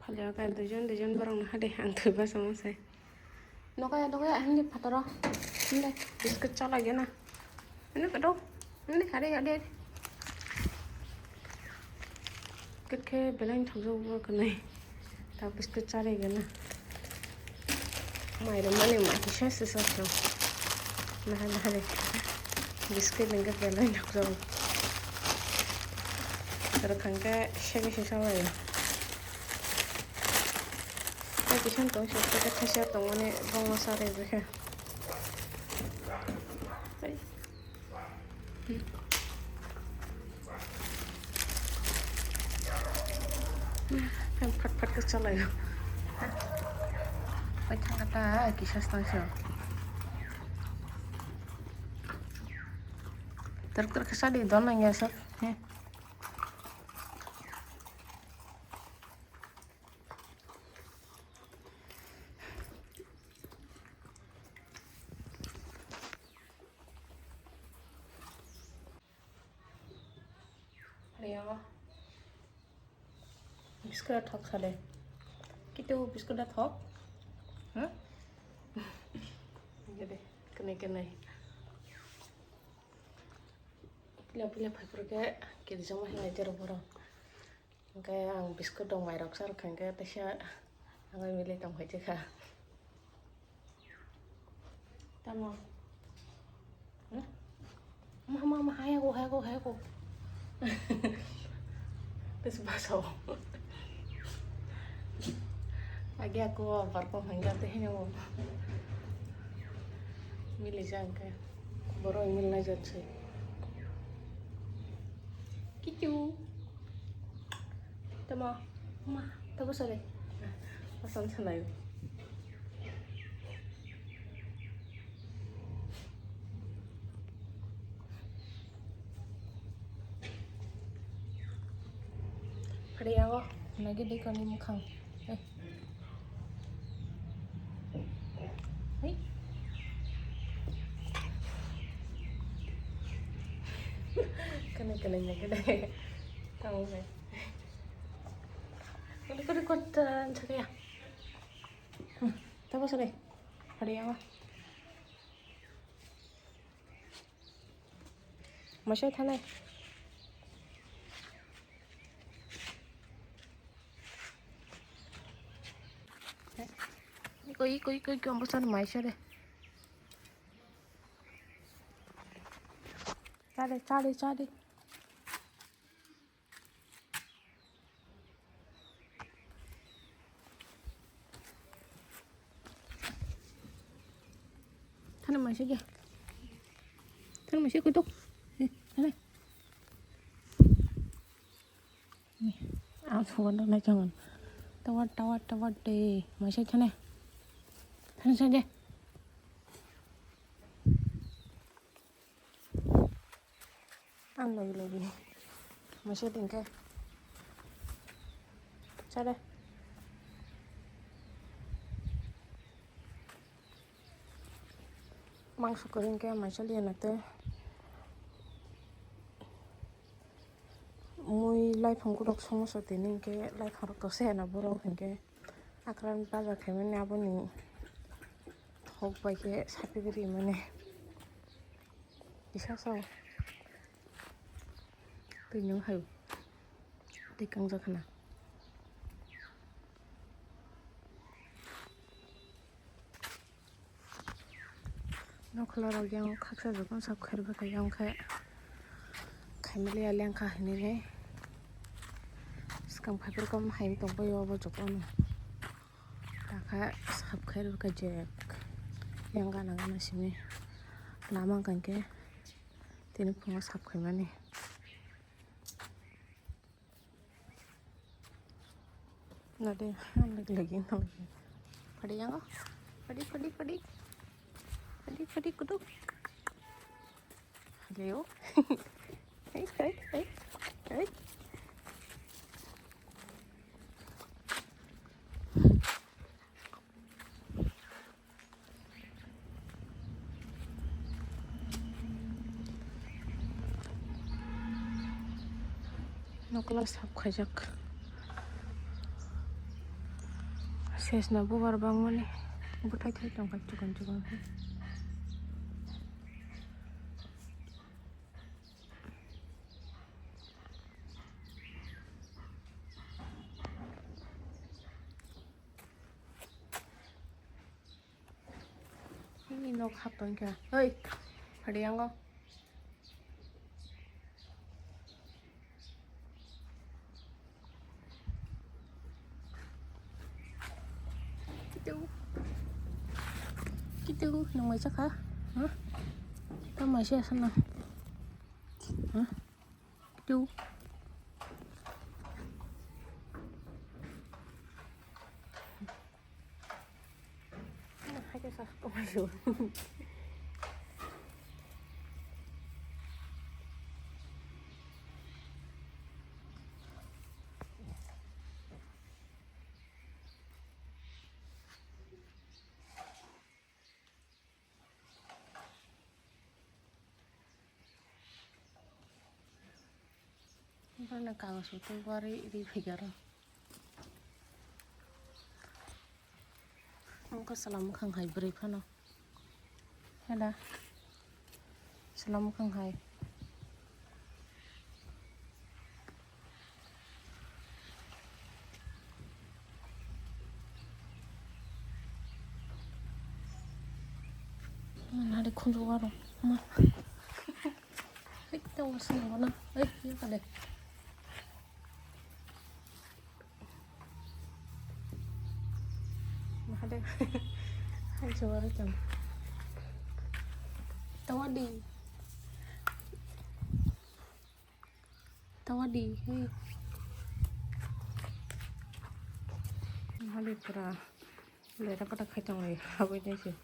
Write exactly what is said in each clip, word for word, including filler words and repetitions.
Hali o khe duijon duijon borok no hade ang thwi bachamo se. Nokaya nokaya hindi phataro. Hindi biscuit chalai gana. Hindi kato. Hindi khare ade. Khe belai thangjago borok nai. Ta biscuit chalai gana. Mairum mani mai kisa sisa so. Nahar nahar. Biscuit nengke belai thangjago. Rwkhang khe sege sisa lai. Tei kisa tong se tei thaisa tongmani bongma sa rwjak khe. Phat phat khe chalaio. Pai thangkha ta kisa tong se. Tar tar khe sadi don nang ya sa. Ayo. Biscuit thok sale. Kitu biscuit thok. Huh? Gede, kene kene. Pila pila paper ke, kiri jama hinai jero borok. Hingke ang biscuit rok mairok sa rwkha hingke teisa ang bai milai tongphai tongkha. Tamo? Hmm? Ma, ma, ma, hayako, hayako, hayako. Tes baso. Agi aku barko hingke tei hino. Milai jangke. Borok milai jat se. Kichu. Tamo, ma, tamo sale. Asam sanai. Pariyango, nagi dikoni mukhang. Eh. Hei. Kene kene nagi dai. Tamo sale. Kode kode kode sakya. Tamo sale. Pariyango. Masai thanai. Iko iko iko iko ambo sale maisa de. Chade chade chade. Thana maisa ja. Thana maisa kutuk. Eh, thana. Ang sugan nai changan. Tawat tawat tawat de. Maisa thana. Thana sa de. Ang logi logi. Masa tingke. Chale. Mangso kori hingke masa liya nate. Mui laifang kutok somosa tini hingke laifang rok tose na borok hingke akran baja khaimani aboni. Hok bai khe sapigwi rimani. Kisa sao. Twi nung hai. Twi kangjak khna. Nokhla rok yang khaksa jokon sap khair bwkha yang khe. Khaimaliya lengkha hinwi. Swkang phaiphuru kom hai tongbai obo jokon. Takha sap khair bwkha jek. Yang gana gana simi lama hwnkha khe tini phungo sap khaimani. Nade, ang lagi lagi nang. Padi yang, padi padi padi. Padi padi kudu. Leo. Hey hey hey hey. Nokla sap khaijak. Sesna bubar bangmani bwthai thai tongkha chikon chikon khe. Ini nok hap tongkha. Hei, phadi yango. Kitu. Kitu, nang mai chakha? Ha? Tamo mai se asana. Ha? Kitu. Hai ke sa ko mai. Bana kago sotwi wari ri phigaro. Wngkha chwla mwkhang hai bwrwi phano. Hela. Chwla mwkhang hai. Nari khunju waro. Ma. Hei, tamo sini gona. Hei, iya kale. Mahade. Hai, jawara jam. Tawadi. Tawadi, hei. Mahade pura. Lera kata khai tong lai. Habai dai se.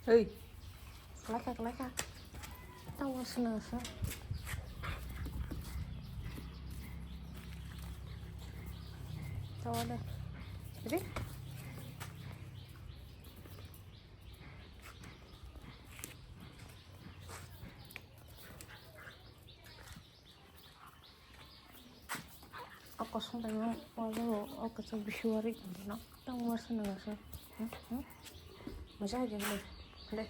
Hei. Kalai kha, kalai kha. Tawa sina sa. Tawa de. Ready? O kosong bai mang o jaga o kwchak bisi wari tongmani no tamo masa nang se. Hmm, hmm. Maja hai jeng le. Le.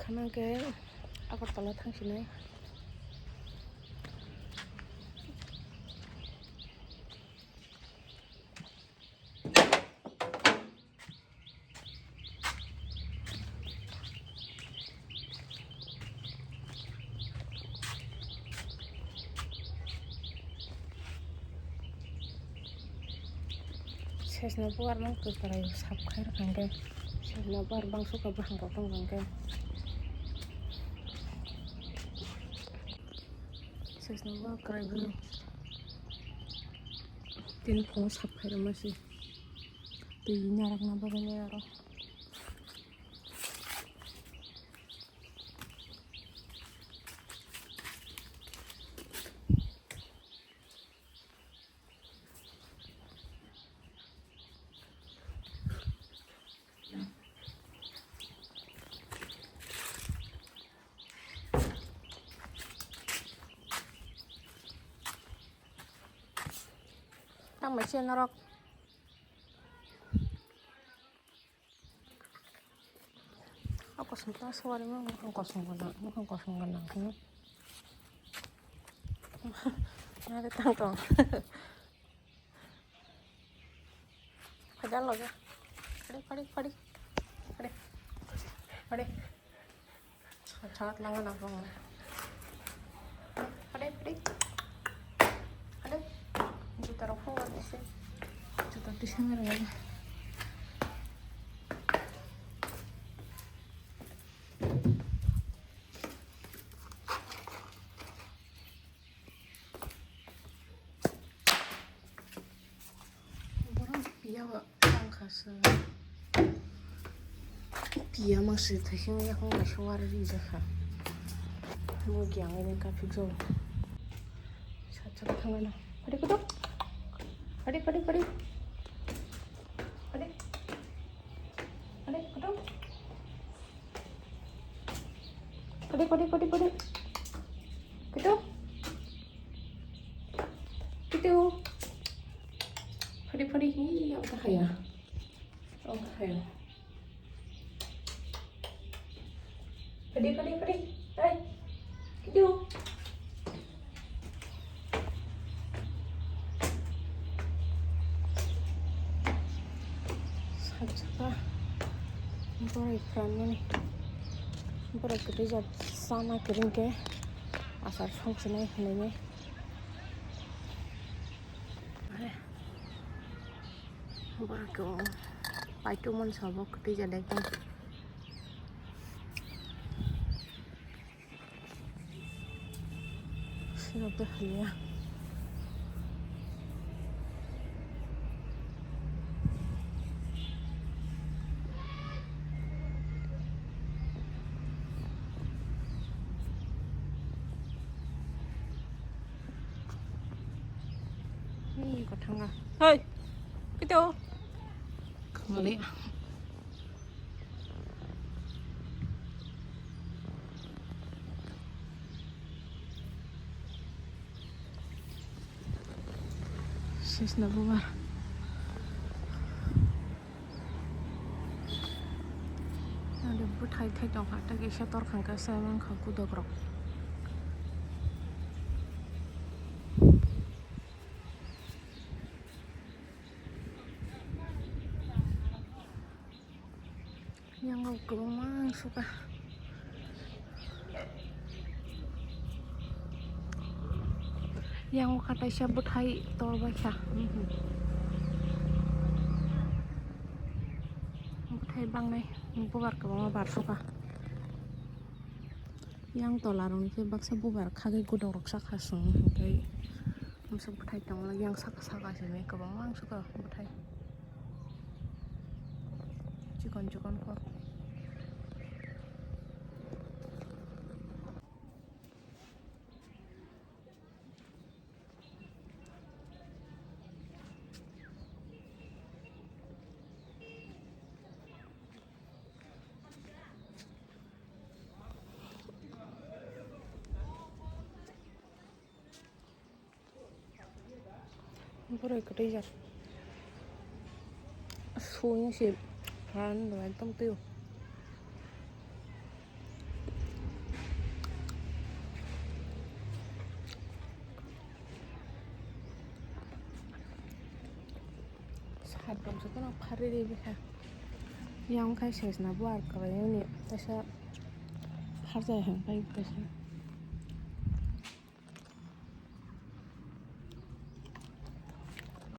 Khana ke Agartala thang sinai. Sesna buar mang kwkrai sap khai rwkha hwnkhe. Sesna buar bangso khe bwkhang rok tong hwnkhe. Sesna buar kwrai bwrwi. Tini phungo sap khai rwma se. Twi narakna bagwi aro. Tamo se norok. O kosong ta suari mo, mukhang kosong gana, mukhang kosong gana. Nare tang tong. Phaida loge. Phadi, phadi, phadi. Phadi. Phadi. Chat langa na bong. Phadi, phadi. Phadi. Juta rok phung wan ese. Juta tisang rok. Borok piya ba tangkha se. Piya mangsi thaising yakung bai suwar rijak kha. Bo giyang ini kaphik jago. Sat sat thangna. Phadi kutuk. Phadi, phadi, phadi. Phadi. Phadi kutuk. Padi, padi, padi, padi. Kitu. Kitu. Padi, padi. Hi, ang kahaya. Ang kahaya. Padi, padi, padi. Hai. Kitu. Sajaka boroi phrangmani, boroi kwtwi jak sana kwrwng khe achar songchinai hinwi. Borok paitwmani sabo kwtwi jadai khe. Sirok tei haliya. Ni ko thanga. Hei. Kito. Khamale. Sisna bubar. Ade bwthai thai tongkha, tei kaisa torkhang khe se mankha kudokrok. Yango kwbangma ang sukha. Yango kha kaisa bwthai tor bai kha. Bwthai bangnai bubar kwbangma bar sukha. Yang tola rok ni khe baksa bubar khagwi godok rok sakha chwng, hwnkhe masa bwthai tongla yang saka saka se kwbangma ang sukha bwthai. Chikon chikon kho. Boroi kwtwi jak. Suya se phan do ekdom twi. Sat bam se kono phari ri bikha. Yang khai sesna buar kwbai ni kaisa pharjai hang pai kaisa.